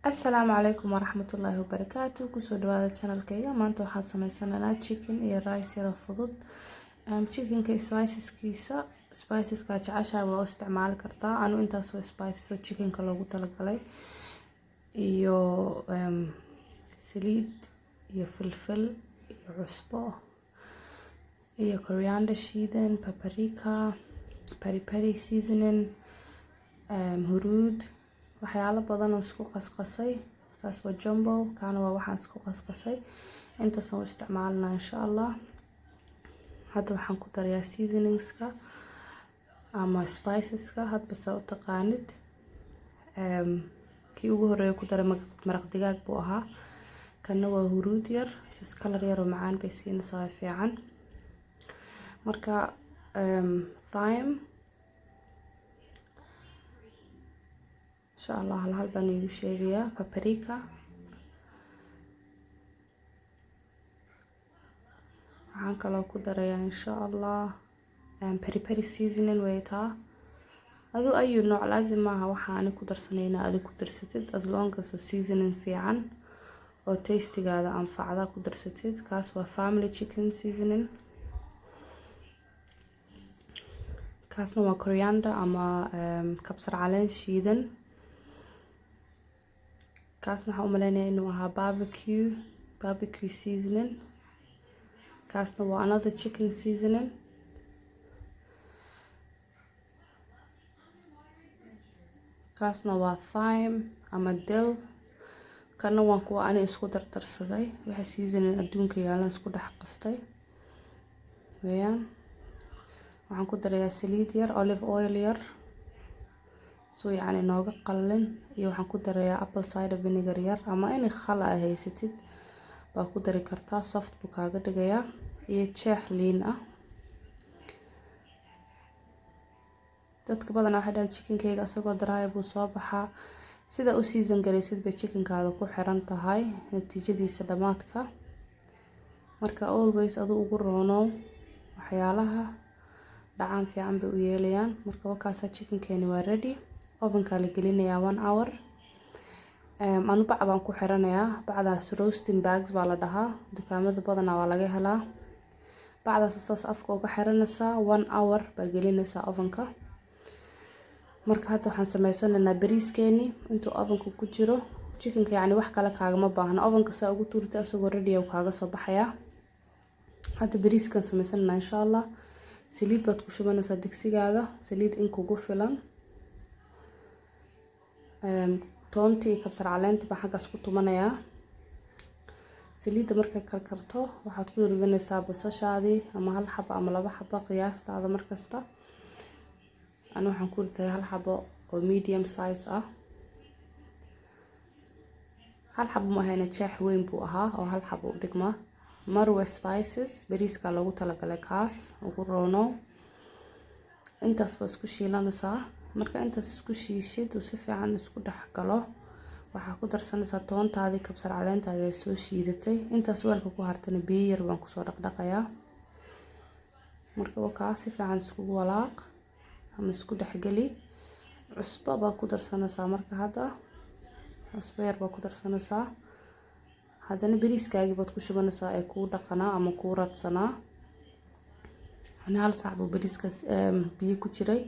Asalaamu calaykum waraxmatullaahi wabarakaatu. Kusoo dhawaada channelkayga. Maanta waxaan sameysanaynaa chicken iyo rice yaro fudud. Chickenka spiceskiisa, spiceska jeceshahay waa u isticmaali kartaa. Anu intaasoo spices oo chickenka loogu talagalay iyo saliid iyo filfil iyo cusbo iyo coriander shiidan, paprika, peri peri seasoning, huruud, waxyaalo badan oo isku qasqasay. Kaas waa jumbo, kaana waa waxaan isku qasqasay. Intaasaan u isticmaalinaa, insha Allah. Hadda waxaan ku darayaa seasoningska ama spiceska, hadba saa u taqaanid. Kii ugu horeeya ku daray maraq digaag buu ahaa. Kana waa huruud yar, just color yar oo macaan bay siinaysaa, fiican. Marka thyme, insha Allah, hal hal baan iigu sheegayaa. Paprika waxaan kaloo ku darayaa, insha Allah, peri peri seasoning waytaa. Adu ayu nooc laazim maaha waxa ani ku darsanayna adi ku darsatid, as long as a seasoning fiican oo tastigaada anfacda ku darsatid. Kaas waa family chicken seasoning. Kaasna waa coriander ama kabsar caleen shiidan. Kaasna waxaan u maleynayaa inuu ahaa barbecue seasoning. Kaasna waa another chicken seasoning. Kaasna waa thyme ama dill. Kana waan kuwa ani isku dardarsaday, waxa seasoning adduunka yaalan isku dhex qastay weeyaan. Waxaan ku darayaa saliid yar, olive oil yar, suu yacni nooga qalin, iyo waxaan ku darayaa apple cider vinegar yar, ama any khal aa haysatid baa ku dari kartaa, soft buu kaaga dhigayaa, iyo jeex liin ah. Dadka badanaa waxay dhahaan chickenkayga isagoo daraaya buu soo baxaa. Sida u season garaysid bay chickenkaada ku xiran tahay natiijadiisa dhamaadka. Marka always adu ugu roono waxyaalaha dhacaan fiican bay u yeelayaan. Marka wakaasa, chickenkeeni waa ready. Ovenka la gelinayaa 1 hour. Anu bac baan ku xiranayaa. Bacdaas roasting bags baa la dhahaa, dukaamada badanaa waa laga helaa. Bacdaas saas afka uga xiranaysaa, 1 hour baa gelinaysaa ovenka. Marka hadda waxaan sameysanaynaa bariiskeeni intuu ovenka ku jiro. Chickenka yacni wax kale kaagama baahna, ovenka saa ugu tuurtay asagoo ready ah kaaga soo baxayaa. Hadda bariiskan sameysanaynaa, insha Allah. Saliid baad ku shubanaysaa digsigaada, saliid in kugu filan. Toontii iyo kabsar caleentii baan xaggaas ku tumanayaa. Saliidda markay karkarto, waxaad ku ridanaysaa basashaadii, ama hal xabo ama laba xabo, qiyaastaada markasta. Ani waxaan ku ritay hal xabo oo medium size ah. Hal xabo ma ahayna, jeex weyn buu ahaa oo hal xabo u dhigma. Marwa spices bariiska loogu talagalay, kaas ugu roono. Intaas baa isku shiilanaysaa. Marka intaas isku shiishid uu si fiican isku dhex galo, waxaa ku darsanaysaa toontaadii, kabsar caleentaadii ay soo shiidatay. Intaas weelka ku hartana biyo yar baan kusoo dhaqdhaqayaa. Marka wakaa, si fiican iskugu walaaq ama isku dhexgeli. Cusbo baa ku darsanaysaa. Marka hadda cusbo yar baa ku darsanaysaa. Haddana bariiskaagii baad ku shubanaysaa ee kuu dhaqanaa ama kuu radsanaa. Ani hal saac buu bariiskaas biyo ku jiray.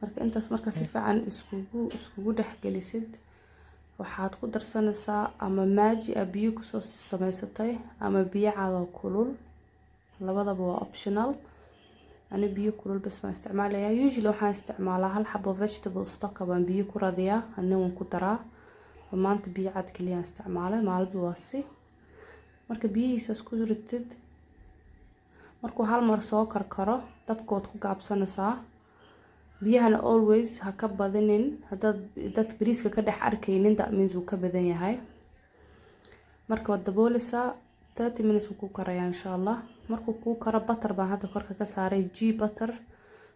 Marka intaas marka si fiican iskugu dhexgelisid, waxaad ku darsanaysaa ama Maggi a biyo kusoo samaysatay ama biyo cadoo kulul, labadaba waa optional. Ani biyo kulul bas baan isticmaalayaa. Usually waxaan isticmaalaa hal xabo vegetable stock baan biyo ku radiyaa, ana waan ku daraa. Maanta biyo cad keliyaan isticmaalay, maalba waa si. Marka biyihiisaas ku ritid, markuu hal mar soo karkaro, dabkood ku gaabsanaysaa. Biyahana always ha ka badinin. Haddaad dad bariiska ka dhex arkaynin, that means wuu ka badan yahay. Marka waad dabooleysaa, 30 minutes wuu ku karayaa, insha Allah. Markuu kuu karo, butter baan hadda korka ka saaray, ghee butter,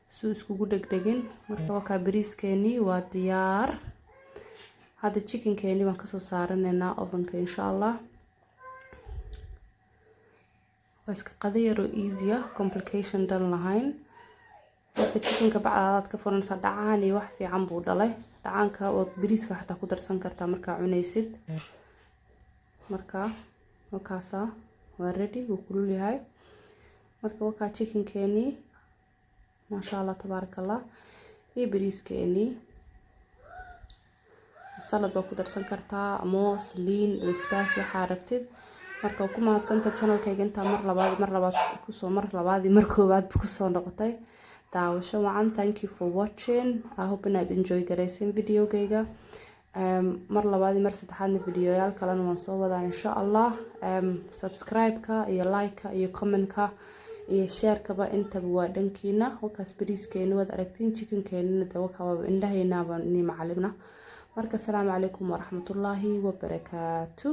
suu iskugu dhegdhegin. Marka wakaa, bariiskeenii waa diyaar. Hadda chickenkeenii baan kasoo saaranaynaa ovenka, insha Allah. Waa iska qado yaroo easy ah, complication dhan lahayn. Marka chickenka bacdaadaad ka furanaysaa, dhacaan iyo wax fiican buu dhalay. Dhacaanka waad bariiska xataa ku darsan kartaa markaa cunaysid. Marka wakaasa, waa ready, wuu kulul yahay. Marka wakaa chickenkeenii, maasha Allah, tabaaraka Allah, iyo bariiskeenii. Salad baa ku darsan kartaa, moos, liin, basbaas, waxaa rabtid. Marka ku mahadsanta channelkayga intaa mar labaad kusoo, mar labaadii, mar koowaad kusoo noqotay. Daawasho wacan. Thank you for watching. I hope inaad enjoy garaysan videogayga. Mar labaadii, mar saddexaadna videoyaal kalena waan soo wadaa, insha Allah. Subscribe-ka iyo like-ka iyo comment-ka iyo share-kaba intaba waa dhankiina. Wakaas bariiskeeni waad aragtiin, chickenkeenina de wakaa, indhahaynaaba ni macalimna. Marka asalaamu calaykum waraxmatullaahi wabarakaatu.